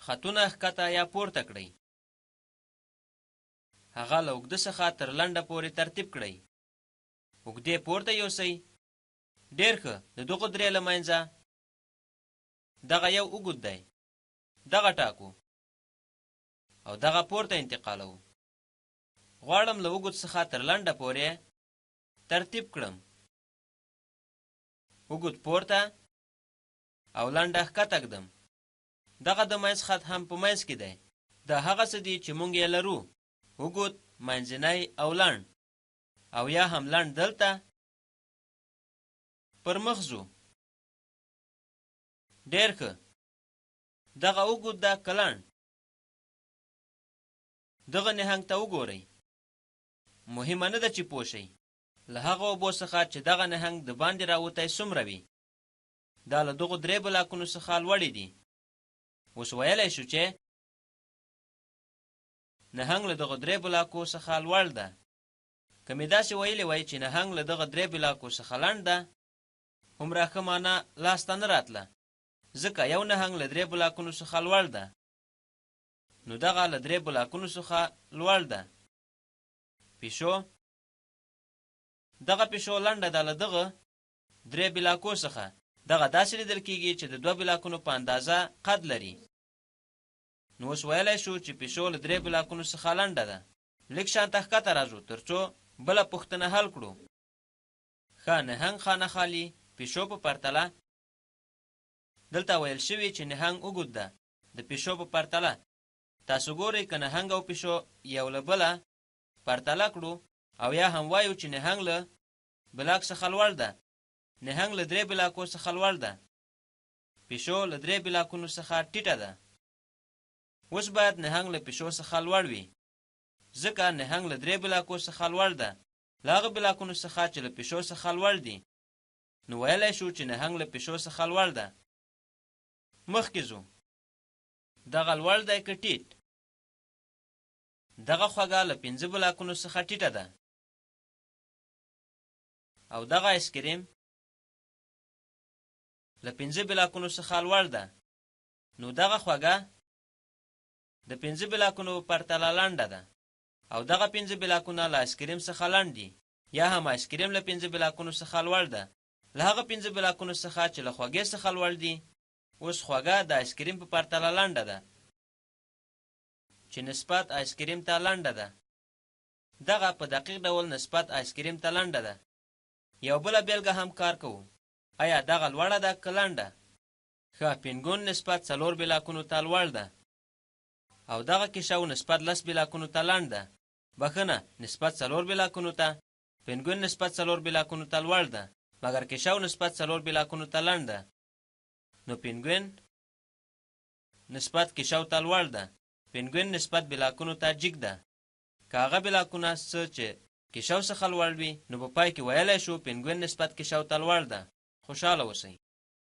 خطونه ښکته یا پورته کړئ. هغه له اوږده څخه تر لنډه پورې ترتیب کړئ. اوږدې پورته یوسئ. ډېر ښه، د دغو درې له منځه دغه یو اوږد دی. دغه ټاکو او دغه پورته انتقالوو. غواړم له اوږد څخه تر لنډه پورې ترتیب کړم. اوږد پورته او لنډه ښکته ږدم. دغه د منځ خط هم په منځ کې دی. دا هغه څه دي چې موږ یې لرو. اوږد، منځنی او لنډ. او یا هم لنډ دلته پر مخ ځو. ډېر ښه. دغه اوږد ده که لنډ؟ دغه نهنګ ته وګورئ. مهمه نه ده چې پوه شئ له هغه اوبو څخه چې دغه نهنګ د باندې راوتی څومره وي. دا له دغو درې بلاکونو څخه لوړې دي. اوس ویلی شو چې نهنګ له دغو درې بلاکو څخه لوړ ده. که مې داسې ویلي وای چې نهنګ له دغه درې بلاکو څخه لنډ ده، هومره ښه مانا لاسته نه راتله، ځکه یو نهنګ له درې بلاکونو څخه لوړ ده. نو دغه له درې بلاکونو څخه لوړ ده. پیشو، دغه پیشو لنډه ده له دغه درې بلاکو څخه. دغه داسې لیدل کیږي چې د دوه بلاکونو په اندازه قد لري. نو اوس ویلی شو چې پیشو له درې بلاکونو څخه لنډه ده. لږ شانته ښکته راځو ترڅو بله پوښتنه حل کړو. ښه، نهنګ خانه خالي پیشو په پرتله، دلته ویل شوي چې نهنګ اوږد ده د پیشو په پرتله. تاسو ګورئ که نهنګ او پیشو یو له بله پرتله کړو او یا هم وایو چې نهنګ له بلاک څخه لوړ ده. نهنګ له درې بلاکو څخه لوړ ده. پیشو له درې بلاکونو څخه ټیټه ده. اوس باید نهنګ له پیشو څخه لوړ وي. ځکه نهنګ له درې بلاکو څخه لوړ ده. له هغه بلاکونو څخه چې له پیشو څخه لوړ دي. نو ویلی شو چې نهنګ له پیشو څخه لوړ ده. مخکې ځو. دغه لوړ دی که ټیټ؟ دغه خوږه له پنځه بلاکونو څخه ټیټه ده. او دغه آیسکریم له پنځه بلاکونو څخه لوړ ده. نو دغه خوږه د پنځه بلاکونو په پرتله لنډه ده. او دغه پنځه بلاکونه له آیسکریم څخه لنډ دي. یا هم آیسکریم له پنځه بلاکونو څخه لوړ ده. له هغه پنځه بلاکونو څخه چې له خوږې څخه لوړ دي. اوس خوږه د آیسکریم په پرتله لنډه ده. چې نسبت آیسکریم ته لنډه ده. دغه په دقیق ډول نسبت آیسکریم ته لنډه ده. یو بله بیلګه هم کار کوو. ایا دغه لوړه ده که لنډه؟ ښه، پینګون نسبت څلور بلاکونو ته لوړ ده. او دغه کیشو نسبت لس بلاکونو ته لنډ ده. بښنه، نسبت څلور بلاکونو ته، پینګوین نسبت څلور بلاکونو ته لوړ ده، مګر کیشو نسبت څلور بلاکونو ته لنډ ده. نو پینګوین نسبت کیشو ته لوړ ده. پینګوین نسبت بلاکونو ته جیګ ده. که هغه بلاکونه څه چې کیشو څخه لوړ وي، نو په پای کې ویلی شو پینګوین نسبت کیشو ته لوړ ده. خوشحاله اوسئ.